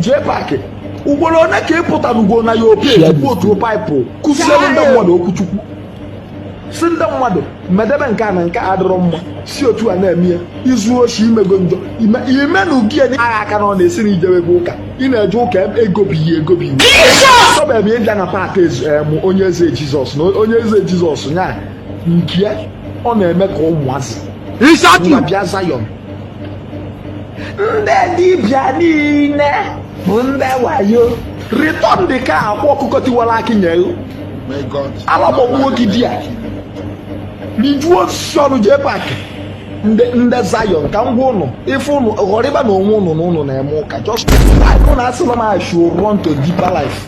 JPAC, ugboro one ka ị pụtara ugbo na ya opeji Share this quote video. Bible, kụziere ndị mmadụ okwu Chukwu, si ndị mmadụ medebe nke a na nke a adịrọ mma, si otu a na-eme ya, izu oshi imego njọ ime na ugie agha aka na ọ na-esi na ijewego ụka, ị na-eje ụka egobighị egobighị. Chọbeghị m ịbịa na paatị onye eze Jizọs na onye eze Jizọs nya nke ọ na-eme ka ụmụazị ngwa bịa Zion. Ndị dibịa niile bụ ndị wayo. Return the car. Akwa ọkụkọ tiwara akị nye May God ala gbọgbuo gị di a rijuo osisi ọnụ. JPAC, ndị Zion, ka m gwa ụnụ ife ụnụ ghọrịba na onwe ụnụ na ụnụ na-eme ụka. Just why ụnụ asịlọ m I should run to deeper life?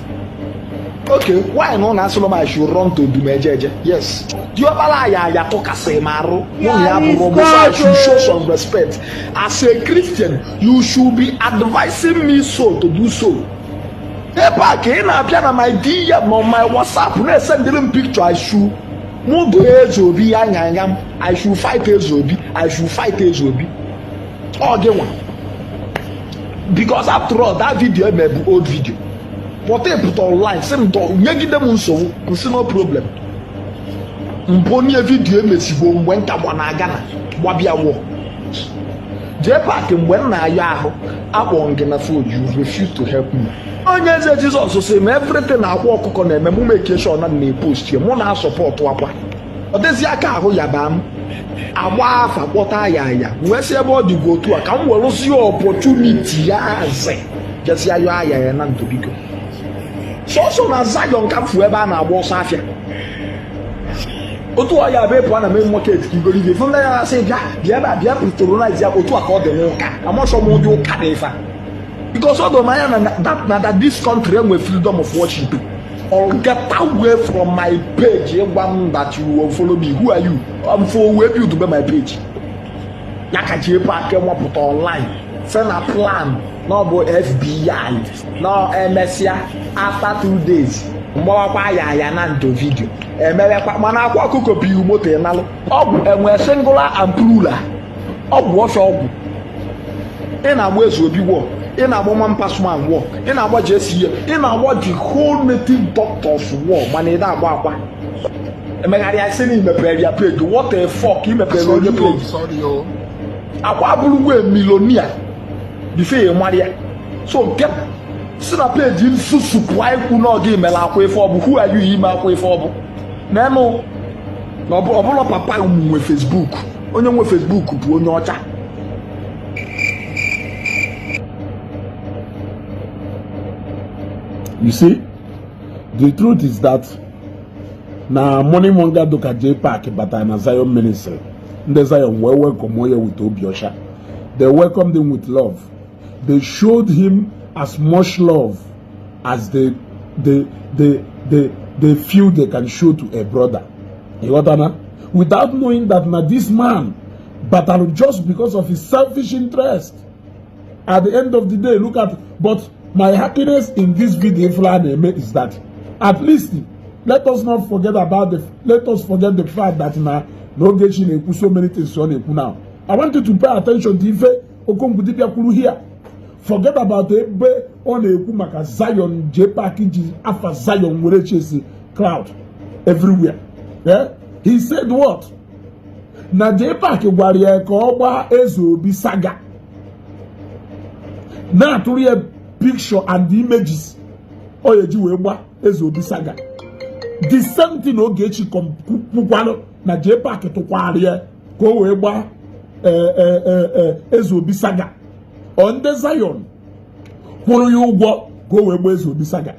Okay, why na ụnụ asịlọ m I should run to Dumejeje? Yes, diọkpara ya ya tụkasị m arụ mụ na ya bụrụ mụ, so I should show some respect as a Christian. You should be advising me so to do so. Ebe a ka ị na-abịa na my DM on my WhatsApp na-esendịrị m picture. I should mụ bụ Eze Obi ya anya anya m. I should fight Eze Obi, I should fight Eze Obi. Ọ gị nwa, because after all, that video eme bụ old video. Pụta ịpụta online sị m dọ nyegide m nsogbu, nsị no problem. Mbụ onye video emesigbo mgbe nka gba na Ghana gbabịa wọ JPAC, mgbe m na-ayọ ahụ akpọ gị na phone, you refuse to help me. Onye eze Jizọs sị m everything na akwa ọkụkọ na-eme mụ make sure na na-epost ya, mụ na-asupport akwa. Ọ dịzi aka ahụ ya baa m agba afa kpọta ya ya wee sị ebe ọ dịgwa otu a ka m werụzie opportunity ya azị jezie yọọ aya ya na ndụ. Biko, sọsọ na Zion ka m fu ebe a na-agba ọsọ afịa otu ọ ya bụ ịpụ na main market ka igorigo ifu ndị ya na-asị bịa bịa ebe a, bịa patronize ya. Otu a ka ọ dị n'ụka. Amachọ m ụdị ụka dị ife a, because ọ doro m anya na that this country enwe freedom of worship. Or get away from my page. Ịgwa m that you will follow me, who are you? I'm for wee build be my page ya ka ji ebe aka nwapụta online sị na plan na ọ bụ FBI na emesịa after 2 days mgbawakwa ya ya na ndo video emewekwa. Mana akwa ọkụkọ bụ moto ịnalụ ọgwụ enwe singular and plural ọgwụ ọfịa ọgwụ. Ị na-agba Eze Obi wọ, ị na-agba Man Pass Man wọ, ị na-agba JCA, ị na-agba the whole native doctors wọ, mana ị na-agba akwa emegharịa sị na imepere ya page. What a fuck! Imepere onye Sorry, oh, page? Sorry, oh. Akwa abụrụgwo millionaire before ị mara ya. So nke si na page nsusu pụọ ikwu na ọ gị mere akwa ife ọbụ. Who are you ime akwa ife ọbụ n'enu na ọbụla papa m nwe Facebook? Onye nwe Facebook bụ onye ọcha. You see, the truth is that na money monger dụka JPAC batara na Zion ministry, ndị Zion wee welcome ya with obi ọcha. They welcomed him with love. They showed him as much love as they feel they can show to a brother. Ịghọtana? Without knowing that na this man batara just because of his selfish interest. At the end of the day, look at. But my happiness in this video ifula na-eme is that at least let us not forget about the let us forget the fact that na Ogechi na-ekwu so many things ọ na-ekwu. Now I want you to pay attention to ife Okongwu Dibia kwuru here. Forget about ebe ọ na-ekwu maka Zion. JPAC ji afa Zion were chase crowd everywhere, yeah? He said what? Na JPAC gwara ya ka ọ gbaa Eze Obi saga, na-atụrụ ya picture and images ọ ya eji wee gba Eze Obi saga. The same thing Ogechi kwukwalụ na JPAC tụkwara ya ka o wee gbaa Eze Obi saga. Ọ ndị Zion kwụrụ ya ụgwọ ka o wee gbaa Eze Obi saga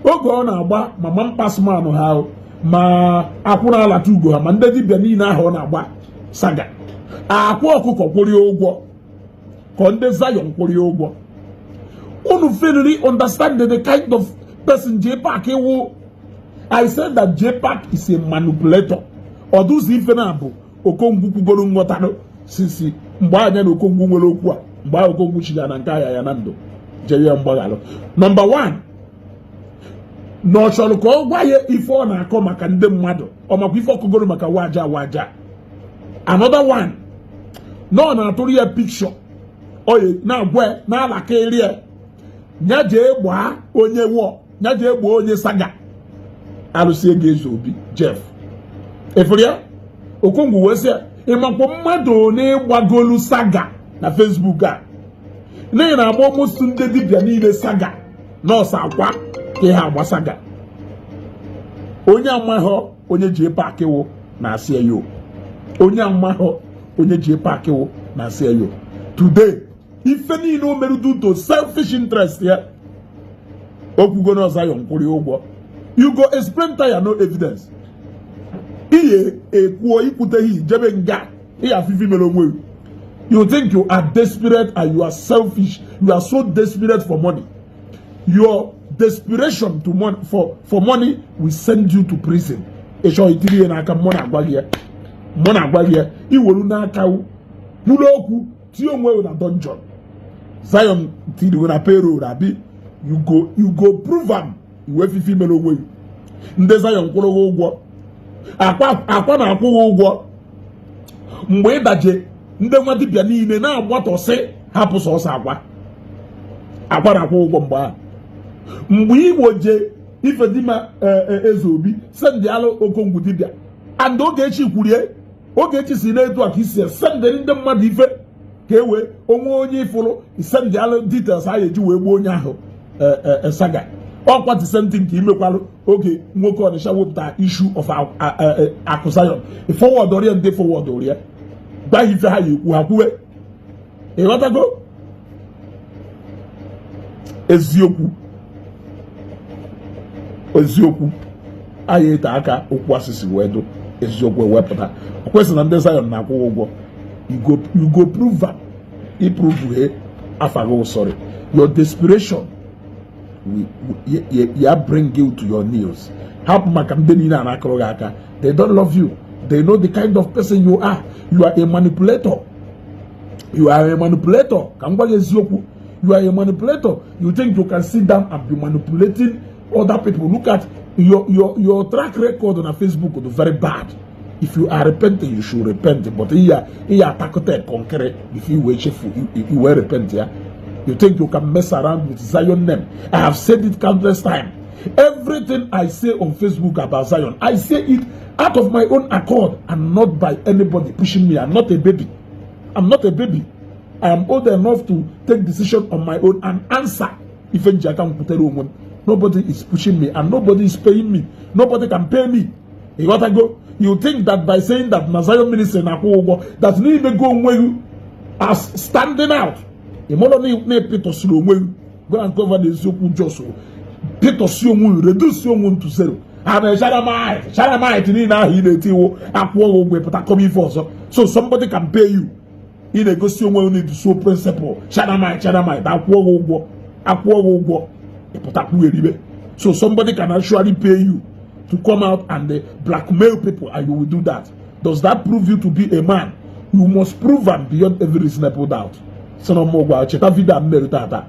oge ọ na-agba mama mpasmanụ ha, ma akwụrụ alata ugo ha, ma ndị dibịa niile ahụ ọ na-agba saga. Akwa ọkụkọ kwụrụ ya ụgwọ ka ndị Zion kwụrụ ya ụgwọ. Unu finally understand the kind of person JPAC wụ. I said that JPAC is a manipulator. Ọdụzi ife na bụ Okongwu kwugoro nghọtanụ sisi mgbe anya na Okongwu nwere okwu a, mgbe ahụ Okongwu chigara na nke aya ya na ndụ jere ya mgbaghalụ. Number 1, na ọ chọrọ ka ọ gwa ya ife ọ na-akọ maka ndị mmadụ, ọ makwa ife ọkụgoro maka waja waja. Another one, na ọ na-atụrụ ya picture ọ ya na-agwa ya na-alakịrị ya. Nya jee gbaa onye wọ, nya jee gbaa onye saga alụsị ego Eze Obi Jeff efere ya. Okongwu wee sị ya, ịmakwa mmadụ one gbagolu saga na Facebook a n'ihi na agba almost ndị dibịa niile saga nọọsụ akwa ka ihe agba saga. Onye amaghọ onye ji paakị wụ na-asị ya yo, onye amaghọ onye ji paakị wụ na-asị ya yo. Today, ife niile o merụ due to selfish interest ya, okwugo na Zion kwụrụ ya ụgwọ. You go explain tire, no evidence. Ihe ekwuo ikwuteghị jebe nga ihe afifi mere onwe gị. You think you are desperate and you are selfish. You are so desperate for money. Your desperation to mon for money will send you to prison. Ịchọ itiri ihe n'aka mụ na-agwa gị ya, mụ na-agwa gị ya, iwelu n'aka kwuru okwu tie onwe gị na dungeon. Zion tiri na payroll abi. You go prove am. Iwe fifi mere onwe gị. Ndị Zion kwụrụ gị ụgwọ, akwa akwa na-akwụ gị ụgwọ mgbe ịdaje ndị nwa dibịa niile na-agbatọsị hapụ sọsọ akwa akwa na-akwụ ụgwọ mgbe ahụ, mgbe Igbo je Ifedima Eze Obi send alụ Okongwu dibịa and Ogechi kwurie. Ogechi si n'etu a ka isi send ndị mmadụ ife ka e wee onwe onye ifụrụ send alụ details a eji wee gbuo onye ahụ saga. Ọkwa the same thing ka imekwalụ oge nwoke Ọnịsha wepụta issue of akụ Zion, forward ọrịa ndị forward ọrịa gwa ife ha ya ekwu ha kwuwe. Ịghọtago? Eziokwu, eziokwu anyị ete aka okwu asịsị wee dụ eziokwu ewepụta. O kwesịrị na ndị Zion na-akwụ ụgwọ. You go prove am. I prove he afaghị. Sorry, your desperation ya bring you to your knees. Hapụ maka ndị niile a na-akụrụ gị aka. They don't love you. They know the kind of person you are. You are a manipulator. You are a manipulator. Ka m gwa gị eziokwu, you are a manipulator. You think you can sit down and be manipulating other people. Look at your track record na Facebook is very bad. If you are repenting, you should repent, but ihe ihe atakọta kọnkịrị before you wee chefu you wee repent ya. You think you can mess around with Zion name. I have said it countless times. Everything I say on Facebook about Zion, I say it out of my own accord and not by anybody pushing me. I'm not a baby. I'm not a baby. I am old enough to take decision on my own and answer ife nji aka m kwutere onwe m. Nobody is pushing me and nobody is paying me. Nobody can pay me. Ịghọtago? You think that by saying that na Zion Ministry na-akwụ ụgwọ, that n'ime go onwe gị as standing out. Ịmụrụ na ịpịtọsiri onwe gị. Go and cover na eziokwu, jos pịtọsi onwe gị, reduce onwe m to zero. Ha na sharamite sharamite niile ahụ ị na-eti iwu akwụọ gị ụgwọ, ịpụta kọba ife ọzọ. So somebody can pay you. Ị na-egosi onwe gị na so principle sharamite sharamite, akwụọ gị ụgwọ, akwụọ gị ụgwọ, ịpụta kwugheribe. So somebody can actually pay you to come out and blackmail people and you will do that. Does that prove you to be a man? You must prove am beyond every reasonable doubt. Sị na ọmụ cheta video a mmerụ tata,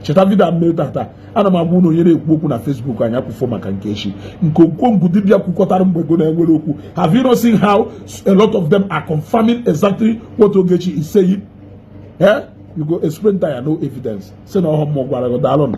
cheta video a mmerụ tata. Ana m agwa unu, onye na-ekwu okwu na Facebook anyị akwụfọ maka nke echi nke Okongwu dibịa kwukọtara mgbe ego na-enwere okwu. Have you not seen how a lot of them are confirming exactly what Ogechi is saying? Eh, you go explain that, no evidence. Sị na ọhụ mmụọ gwara gị. Daalụ.